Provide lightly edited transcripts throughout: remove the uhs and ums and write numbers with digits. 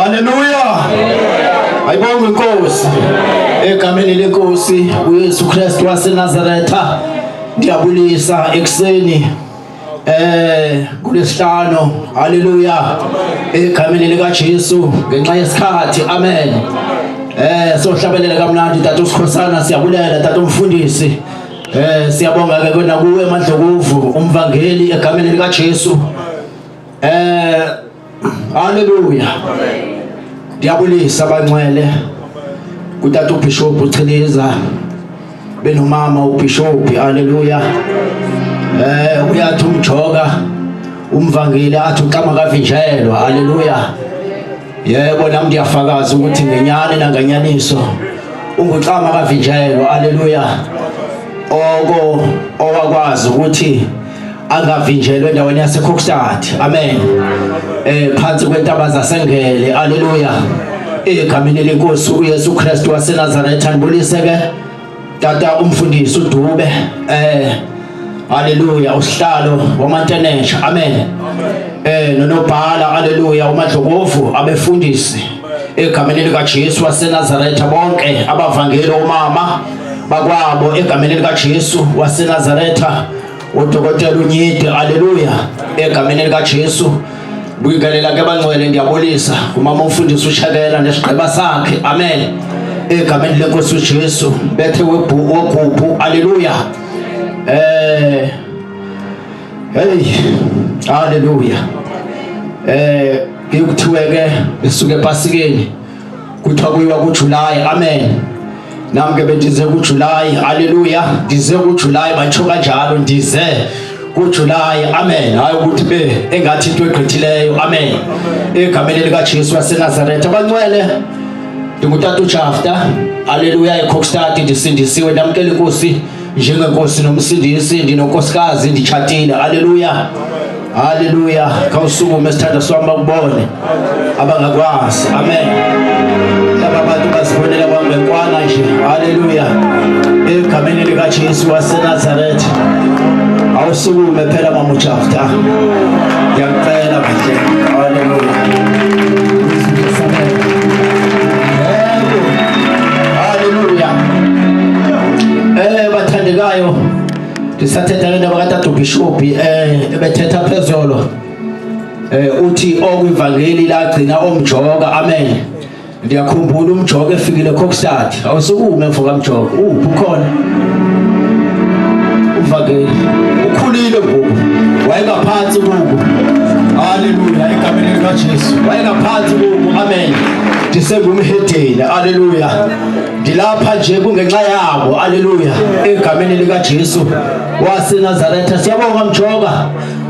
Haleluya. Ayibonge inkosi. Egameni lenkosi uYesu Kristu waseNazaretha ndiyabulisa ekuseni kulesihlanu. Haleluya. Egameni lika Jesu ngenxa yesikhathi. Amen. Sohlabelela kamnandi tata uSikhosana, siyabulela tata umfundisi. Siyabonga ke kona kuwe Madlokovu umvangeli egameni lika Jesu. Haleluya. Ndiyabulisa abangcwele kutata uBishop uChiliza benomama uBishop. Haleluya. Uyathi umjoka umvangeli athi uxama kavinjelwa. Haleluya. Yebo, nami ndiyafakaza ukuthi ngenyani nanganyaniso unguxama kavinjelwa. Haleluya. Oko owakwazi ukuthi angavinjelwe endaweni yaseKokstad. Amen. Phansi kwentaba zaseNgele. Haleluya. Egameni lenkosi uYesu Kristu waseNazaretha ndibulise ke tata umfundisi uDube. Haleluya, usihlalo wamantenesha. Amen. Nonobhala. Haleluya, uMadlokovu, abefundisi egameni lika Jesu waseNazaretha, bonke abavangeli omama bakwabo egameni lika Jesu waseNazaretha, udokotela uNyide. Haleluya, egameni lika Jesu. Buyingelela ke bangcwele, ndiyabulisa kumama umfundisi uShakela nesigqeba sakhe. Amen. Egameni lenkosi uJesu bethe wegubhu. Haleluya. Hey, haleluya. Ngikuthiwe ke besuke ePasikeni kuthiwa kuyiwa kuJuly. Amen. Nami ke bendize kuJuly. Haleluya, ndize kuJuly, batsho kanjalo, ndize kuJuly. Amen. Hayi ukuthi be engathi into egqithileyo. Amen. Egameni lika Jesu waseNazaretha abangcwele, ndingutata uJafta. Haleluya, eKokstad ndisindisiwe, ndamkela inkosi njengenkosi nomsindisi, ndinonkosikazi, nditshatile. Haleluya. Haleluya. Khawusukume sithanda sami bakubone abangakwazi. Amen. Laba bantu bazibonela bangekwana nje. Haleluya. Egameni lika Jesu waseNazaretha. Awusukume phela mama uJafta. Ngiyacela kahle. Haleluya. Haleluya. Bathandekayo, ndisathetha le ndaba katata uBishop ebethetha phezolo. Uthi okwivangeli lagcina omjoka. Amen. Ndiyakhumbula umjoka efikile eKokstad. Awusukume mfo kaMjoka. Uphi ukhona? Uvangeli. Ukhulile ngoku. Wayengaphansi kubo. Haleluya, egameni lika Jesu. Wayengaphansi kubo. Amen. Ndisengumhedeni. Haleluya. Ndilapha nje kungenxa yabo. Haleluya. Egameni lika Jesu waseNazaretha. Siyabonga Mjoka.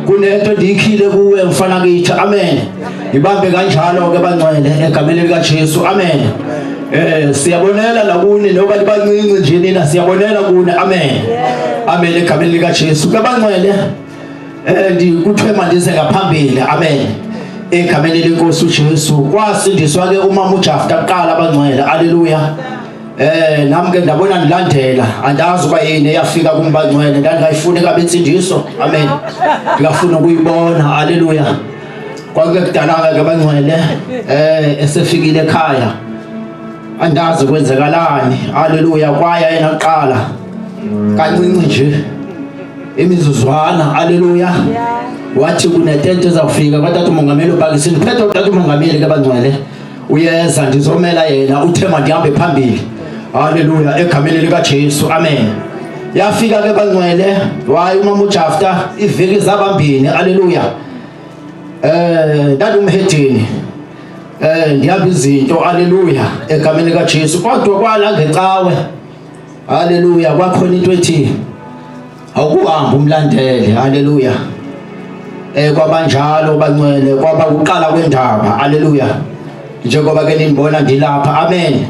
Kunento ndiyikhile kuwe mfana kithi. Amen. Ibambe kanjalo ke bangcwele egameni lika Jesu. Amen. Siyabonela la kuni noba libancinci nje nina, siyabonela kuni. Amen. Amen, egameni lika Jesu. Ke bangcwele, ndikuthiwe mandize ngaphambili. Amen. Egameni lenkosi uJesu kwasindiswa ke umama uJafta kuqala abangcwele. Haleluya. Nami ke ndabona ndilandela, andazi uba yini eyafika kumbangcwele, ndandingayifuni kabe insindiso. Amen. Ndingafuna ukuyibona. Haleluya. Kwakuke kudala ke abangcwele esefikile ekhaya. Andazi kwenzekalani. Haleluya, kwaya yena kuqala. Kancinci nje imizuzwana. Haleluya. Wathi kunetente ezawufika kwatata umongameli ubhakisini. Phethe utata umongameli ke bangcwele. Uyeza, ndizomela yena, uthe mandihambe phambili. Haleluya, egameni lika Jesu. Amen. Yafika ke bangcwele, wayi umama uJafta iviki zabambini. Haleluya. Ndandumhedeni. Ndihamba izinto. Haleluya, egameni lika Jesu. Kodwa kwala ngecawe. Haleluya, kwakhona into ethi awukuhamba umlandele. Haleluya. Kwabanjalo bangcwele, kwaba kuqala kwendaba. Haleluya. Njengoba ke ninibona ndilapha. Amen.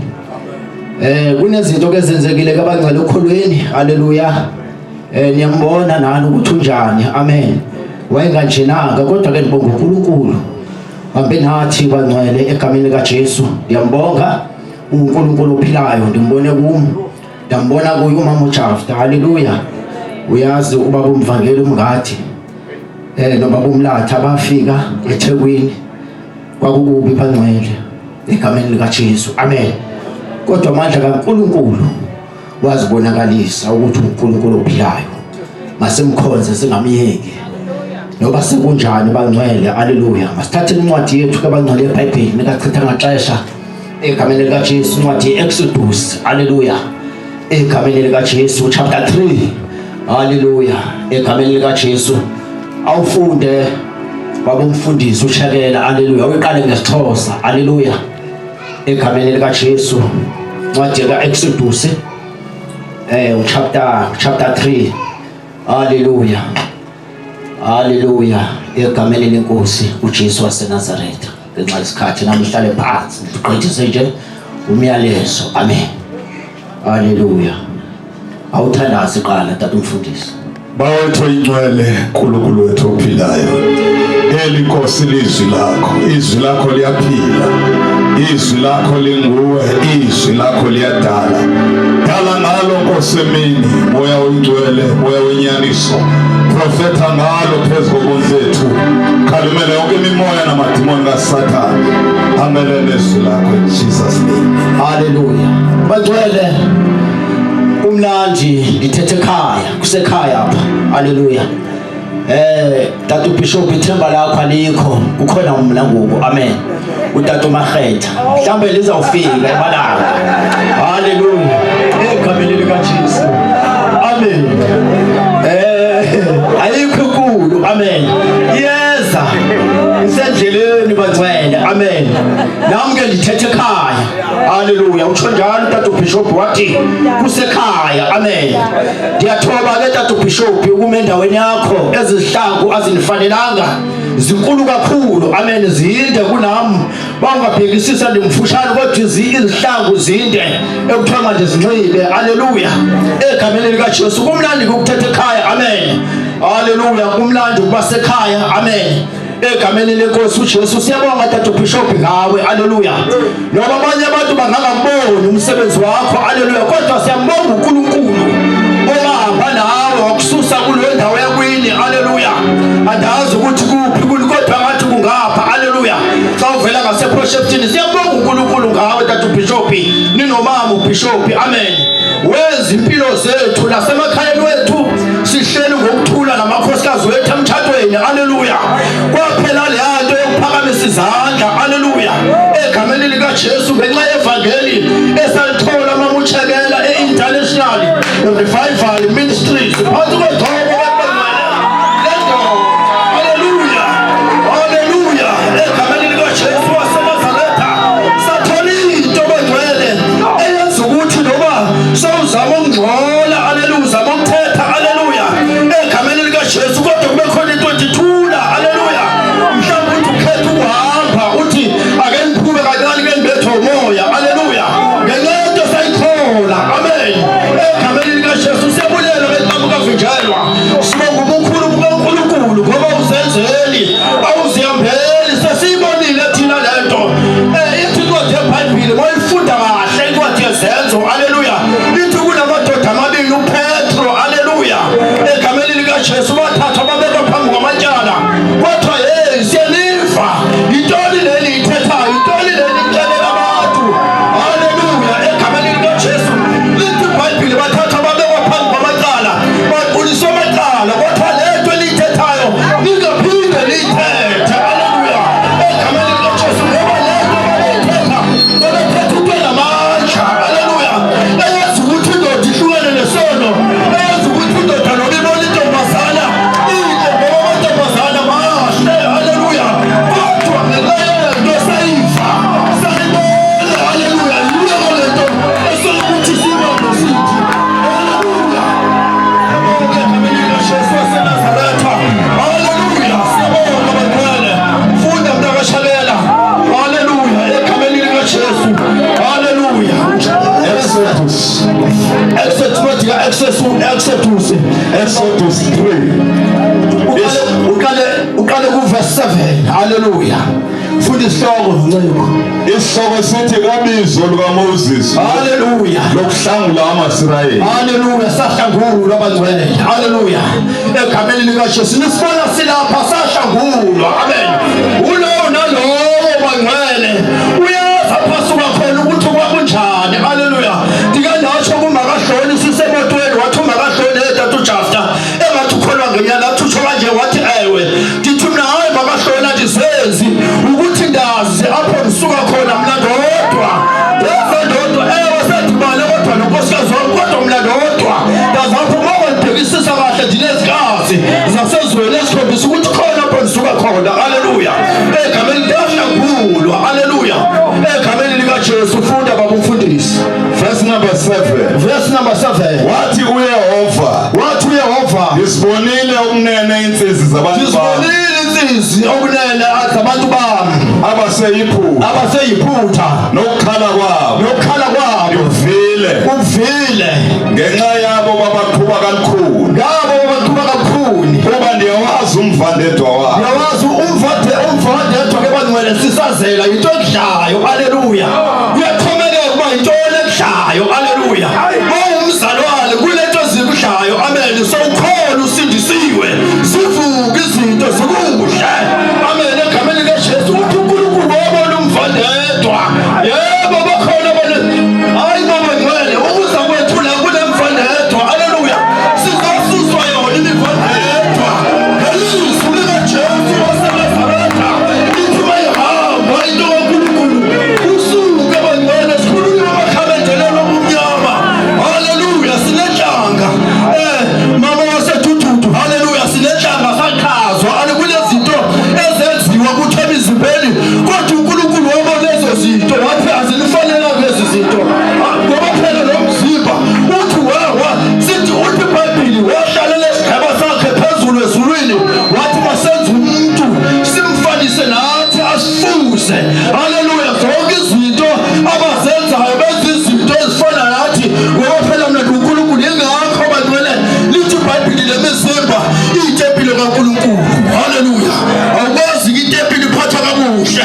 Kunezinto ke ezenzekile ke bangcwele okholweni. Haleluya. Niyambona nani ukuthi unjani. Amen. Wayenganjenanga, kodwa ke ndibonga uNkulunkulu. Hambe nathi bangcwele egameni lika Jesu. Ndiyambonga uNkulunkulu ophilayo, ndimbone kum. Ndambona kuye umama uJafta. Haleluya. Uyazi ubaba umvangeli umngadi nobaba umlatha bafika eThekwini, kwakukubi bangcwele. Egameni likaJesu. Amen. Kodwa amandla kaNkulunkulu wazibonakalisa ukuthi uNkulunkulu ophilayo. Masimkhonze singamyeki. Noba sekunjani bangcwele, haleluya. Masithathe incwadi yethu kabangcwele eBhayibheli nikachitha ngaxesha egameni likaJesu, incwadi ye-Exodus, haleluya. Egameni likaJesu chapter 3, haleluya. Egameni likaJesu awufunde baba umfundisi ushekela, haleluya. Uyiqale ngesiXhosa, haleluya. Egameni likaJesu, incwadi ka-Exodus chapter 3, haleluya. Haleluya, egameni lenkosi uJesu waseNazaretha. Ngenxa yesikhathi nami hlale phansi ngiqedise nje umyalezo. Amen. Haleluya. Awuthandazi qala tata umfundisi. Bawethu oyingcwele Nkulunkulu wethu ophilayo. Eli Nkosi lizwi lakho, izwi lakho liyaphila. Izwi lakho linguwe, izwi lakho liyadala. Dala ngalo Nkosi emini, Moya oyingcwele, Moya wenyaniso. Profetha ngalo phezu kobomi bethu. Khalimele yonke imimoya namadimoni kaSathane. Amelene nezwi lakho in Jesus name. Haleluya. Bangcwele kumnandi ndithethe ekhaya, kusekhaya apha. Haleluya. Tata uBishop ithemba lakho alikho, kukhona mna ngoku. Amen. Utata uMarhetha mhlambe lizawufika emalanga. Haleluya. Egameni likaJesu. Amen. Ayikho inkulu. Amen. Iyeza. Isendleleni bangcwele. Amen. Nami ke ndithethe ekhaya. Haleluya. Utsho njalo tata uBishop wathi kusekhaya. Amen. Ndiyathoba ke tata uBishop ukuma endaweni yakho, ezihlangu azinifanelanga, zinkulu kakhulu. Amen. Zinde kunam. Bawungabhekisisa ndimfushane kodwa izihlangu zinde ekuthiwa manje zinxibe. Haleluya. Egameni likaJesu kumnandi ukuthetha ekhaya. Amen. Haleluya. Kumnandi ukuba sekhaya. Amen. Egameni lenkosi uJesu siyabonga tata uBishop ngawe. Haleluya. Noma abanye abantu bangangaboni umsebenzi wakho, haleluya, kodwa siyambonga uNkulunkulu owahamba nawe wakususa kuleyo ndawo yakwini. Haleluya. Andazi ukuthi kuphi kodwa ngathi kungapha. Haleluya. Xa uvela ngaseProsheptini, siyambonga uNkulunkulu ngawe tata uBishop, ninomama uBishop. Amen. Wenza impilo zethu nasemakhayeni wethu sihleli ngokuthula namakhosikazi wethu emtshatweni. Haleluya. Kwaphela leya nto yokuphakamisa izandla. Haleluya. Egameni likaJesu, ngenxa yevangeli esalithola mamuchekela e-International Revival Ministries phansi kwegcobo. Haleluya. Haleluya. Egameni likaJesu waseNazaretha sathola into bangcwele eyenza ukuthi noma sewuzama ukungcola, haleluya, uzama ukuthetha, haleluya, egameni likaJesu, kodwa kube khona into ethithula. Haleluya. Mhlawumbe uthi ukhetha ukuhamba uthi ake ngiphume kancane ke ngibethwe umoya. Haleluya. Ngenxa yento sayithola. Amen. Egameni likaJesu siyabulela beqhamuka vinjelwa. Sibonga ubukhulu bukaNkulunkulu ngoba uzenzeli awuzihambeli, sesiyibonile thina lento. Ithi incwadi yeBhayibheli moyifunda kahle incwadi yezenzo, haleluya, ithi kunamadoda amabili uPetro, haleluya, egameni likaJesu bathathwa babekwa phambi kwamatyala, kwathiwa hey, siyaniva, yintoni leli ithethayo, yintoni leli ixelela abantu? Haleluya. Egameni likaJesu lithi iBhayibheli bathathwa babekwa phambi kwamacala, baquliswa amacala, kwathiwa lento eliyithethayo ningaphinde niyithethe. Haleluya. Egameni likaJesu, ngoba lento babeyithetha, babethetha into enamandla. Haleluya. Eyenza ukuthi indoda ihlukane nesono, eyenza ukuthi indoda noma ibona intombazana inhle, ngoba amantombazana mahle. Haleluya. Kodwa ngenxa yento sayiva sayibona, haleluya, yiyo lento esokuthi sibambe sithi haleluya. Egameni likaJesu waseNazaretha. Haleluya. Siyabonga bantwana. Funda mntakashabela. Haleluya. Egameni likaJesu. Haleluya. Exodus. Exodus, incwadi ka-Exodus, Exodus. Exodus 3. Uqale kuverse 7. Haleluya. Funda isihloko Nceku. Isihloko sithi ubizo lukaMoses. Haleluya. Lokuhlangula amaSirayeli. Haleluya, sahlangulwa abangcwele. Haleluya. Egameni likaJesu nisibona silapha sahlangulwa. Amen. Ulowo nalowo bangcwele uyazi esikhombisa ukuthi khona lapho ndisuka khona. Haleluya, egameni likahlangulwa. Haleluya, egameni likaJesu. Funda baba umfundisi. Verse number 7. Verse number 7. Wathi uYehova, Wathi uYehova, ndizibonile okunene iintsizi zabantu bam ndizibonile intsizi okunene zabantu bami abaseyiphutha abaseyiphutha nokukhala kwabo nokukhala kwabo ndikuvile ukuvile ngenxa yabo babaqhuba kalukhuni ngabo babaqhuba kabukhuni. Kuba ndiyawazi umvandedwa wabo. Ndiyawazi umvande, umvandedwa ke bangcwele sisazela yinto ekudlayo. Aleluya, kuyaxhomekeka ukuba yintoni ekudlayo. Aleluya, owumzalwane kule nto zikudlayo. Amen. Sowukhona usindisiwe, zivuke izinto zikudle. Amen, egameni likaJesu. Uthi uNkulunkulu wabona umvandedwa. Yebo, bakhona bona. Hayi baba ngcwele, ukuza kwethu la kule mvandedwa. Aleluya, sizosuswa yona imivandedwa ngelizwi likaJesu waseNazaretha. Ithi mayihamba into kaNkulunkulu, usuke bangcwele, sikhulule amakhabendelelo obumnyama. Haleluya, sinenhlanga mama wasedududu. Haleluya, sinenhlanga sachazwa ale kunezinto ezenziwa kuthi emizimbeni, kodwa uNkulunkulu wabona lezo zinto wathi azinifanelanga lezi zinto. Ah, ngoba phela lo mzimba uthi wawa sithi uthi iBhayibheli wahlalela isigqeba sakhe phezulu ezulwini, wathi masenze umuntu simfanise nathi asifuze. Haleluya, zonke izinto abazenzayo benza izinto ezifana nathi, ngoba phela mna uNkulunkulu. Yingakho bangcwele lithi iBhayibheli le mizimba iyitempile kaNkulunkulu. Haleluya, awukwazi itempile iphathwa kakuhle.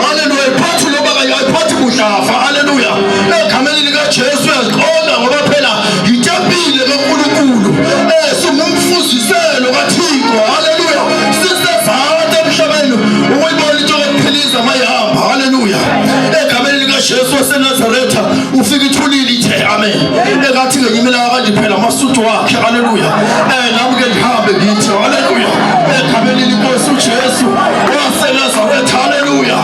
Haleluya, iphathwa loba kanye ayiphathi budlafa. Haleluya, egameni likaJesu uyaziqonda, ngoba phela yitempile kaNkulunkulu, singumfuziselo kaThixo. Haleluya, sisezantsi emhlabeni ukuyibona into yokuphiliza mayihamba. Haleluya, egameni likaJesu waseNazaretha. Ufika ithulile ithe amen, ekathi ngenyimela kanje phela amasudu wakhe. Haleluya, nami ke ndihambe ngithi haleluya egameni linkosi uJesu waseNazaretha. Haleluya,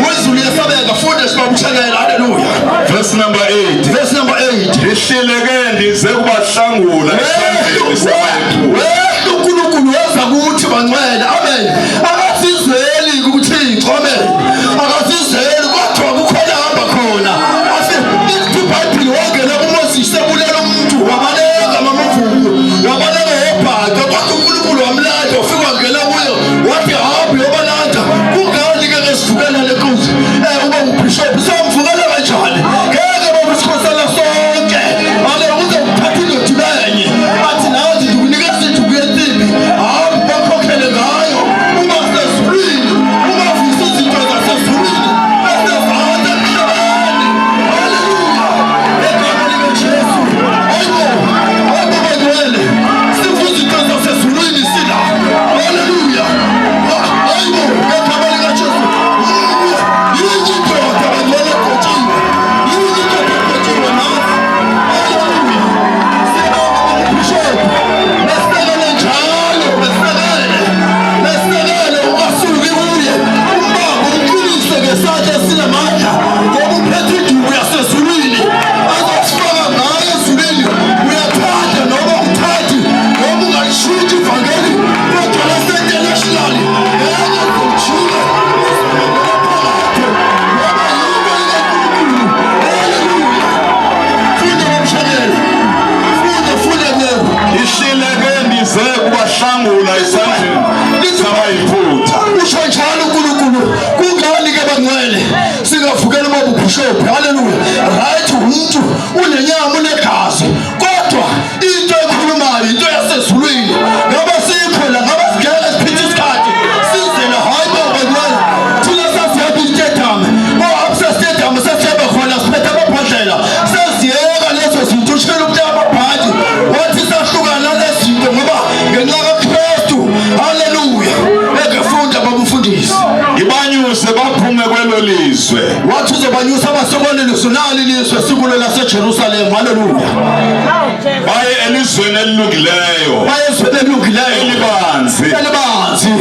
wezulu yesabeka. Funde sibabuthekela. Haleluya. Verse number 8. Verse number 8. Ndihlile ke ndize kubahlangula esandleni sabayiphutha. Wehla uNkulunkulu weza kuthi bangcwele. Amen. Akasizeli kuThixo. Amen. Akasizeli, kodwa kukhona hamba khona. Ithi iBhayibheli wangena kuMoses ebulela umuntu, wabaleka mamavuku, wabaleka wobhaca, kodwa uNkulunkulu wamlanda, wafika wangena kuyo, wathi hamba uyobalanda. Kungani ke ke sivukela le nkosi? Uba ubishop somvukela kanjani? Ngeke baba, sikhosana sonke. Ale uze uthathe indoda ibenye, athi nazi ndikunikeza induku yensimbi, hamba bakhokhele ngayo. Uma sezulwini ungavisa izinto zasezulwini esezantsi emhlabeni. Haleluya, egameni likaJesu. Hayibo, hayibo bangcwele, siva izinto zasezulwini sila. Haleluya, hayibo, ngegama likaJesu. Yinye indoda bangcwele egcotshiwe, yinye indoda egcotshiwe nathi. Haleluya, siyabonga bishop, mesekele njalo, mesekele, mesekele, ungasuki kuye, umbambe umqinise ngesandla esinamandla, ngoba uphethe induku yasezulwini azosifaka ngayo ezulwini. Uyathanda noma uthandi, noma ungalishintsha ivangeli, kodwa lase-international ngeke zijike phakathi, ngoba yinto likaNkulunkulu. Haleluya, funda ngomshakela, funda, funda ncebo. Ndihlile ke ndize kubahlangula esandleni sabayiphutha. Usho njalo uNkulunkulu. Kungani ke bangcwele singavukela ubaba ubishop? Haleluya. Right, umuntu unenyama, unegazi, kodwa into ekhulumayo into yasezulwini. Ngabe sikho la, ngabe sigele siphithe isikhathi sizela. Hayi bo bangcwele, thina sasihamba istadium, bo-Absa Stadium sesihamba khona, siphethe amabhodlela, sesiyeka lezo zinto. Ushela umuntu amabhadi wathi sahlukana nalezi zinto ngoba ngenxa kaKristu. Haleluya, ekefunda baba umfundisi. Ibanyuse baphume kwelo lizwe. Wathi uzobanyusa abasokoleliso nali lizwe sikulo laseJerusalem. Haleluya. Baye elizweni elilungileyo, baye ezweni elilungileyo, elibanzi, elibanzi,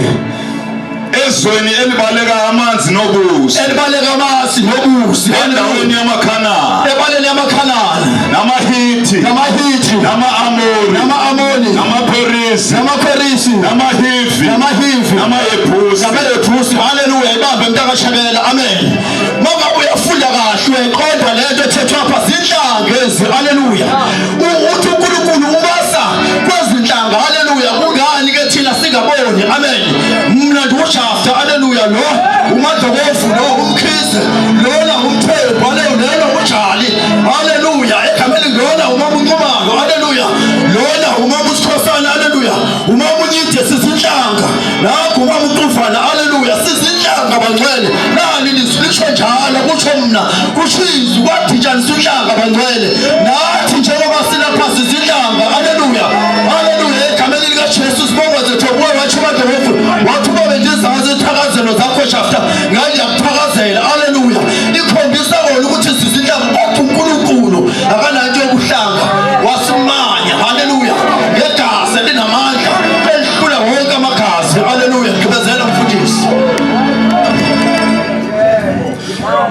Ezweni elibaleka amanzi nobusi. Elibaleka amanzi nobusi. Endaweni yamaKhanani. Ebaleni yamaKhanani. NamaHithi. NamaHithi. NamaAmori. NamaAmoni. NamaPherisi. NamaPherisi. NamaHivi. NamaHivi. NamaYebhusi. NamaYebhusi. Haleluya, ibambe mntakashebela. Amen. Mawungabe uyafunda kahle uyayiqonda le nto ethethwa apha zinhlanga ezi. Haleluya. Uthi uNkulunkulu ubasa kwezinhlanga. Haleluya. Kungani ke thina singaboni? Amen. Mna ndiwujafta. Haleluya. Lo uMadlokovu, lo uMkhize, lona uMthembu, haleluya, lona uJali. Haleluya. Egameni lona umama uNxumalo. Haleluya. Lona umama uSikhosana. Haleluya. Umama uNyide sizinhlanga. Nakho umama uXuvana. Haleluya. Sizinhlanga bangcwele. Nali lizwi lisho njalo kusho mna kusho izwi kwaditshaniswa uhlanga bangcwele. Nathi njengoba silapha sizinhlanga. Haleluya. Haleluya. Egameni likaJesu sibonga zethu kuwe watsho uMadlokovu. Wathi uba bendizazi ithakazelo zakho Shafta ngangiyakuthakazela. Haleluya. Ikhombisa kona ukuthi sizinhlanga kodwa uNkulunkulu akananto yobuhlanga. Wasimanya. Haleluya. Ngegazi elinamandla elihlula wonke amagazi. Haleluya. Gqibezela mfundisi.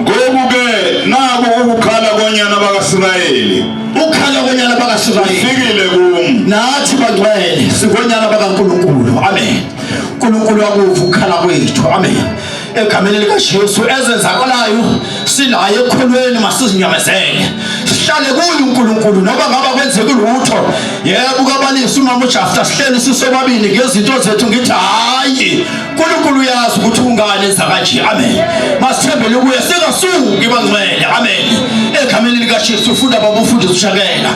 Ngoku ke naku ukukhala konyana bakaSirayeli. Ukukhala konyana bakaSirayeli. Kufikile kum. Nathi bangcwele singonyana bakaNkulunkulu. Amen. uNkulunkulu akuva ukukhala kwethu. Amen. Egameni likaJesu ezenzakalayo silaye ekholweni masizinyamezele. Sihlale kuye uNkulunkulu noma ngaba kwenzeka lutho. Yebo kabalisa umama uJafta sihleli sisobabili ngezinto zethu ngithi hayi uNkulunkulu uyazi ukuthi ungane enza kanje. Amen. Masithembele kuye singasuki bangcwele. Amen. Egameni likaJesu ufunda baba ufundisa ushakela.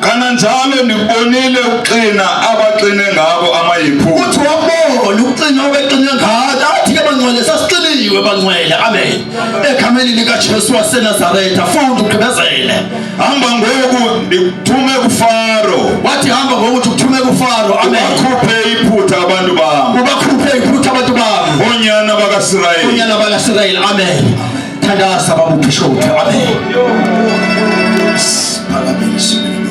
Kananjalo ndikubonile ukuxina abaxine ngako amaYiphutha. Uthi wabona ukuxina abaxine ngako. Athi ke bangcwele sasixiniwe bangcwele. Amen. Egameni likaJesu waseNazaretha funda ugqibezele. Hamba ngoku ndikuthume kuFaro. Wathi hamba ngoku ndikuthume kuFaro. Amen. Ubakhuphe iphutha abantu bam. Ubakhuphe iphutha abantu bam. Oonyana bakaSirayeli. Oonyana bakaSirayeli. Amen. Thandaza baba uBishop. Amen. Phakamise.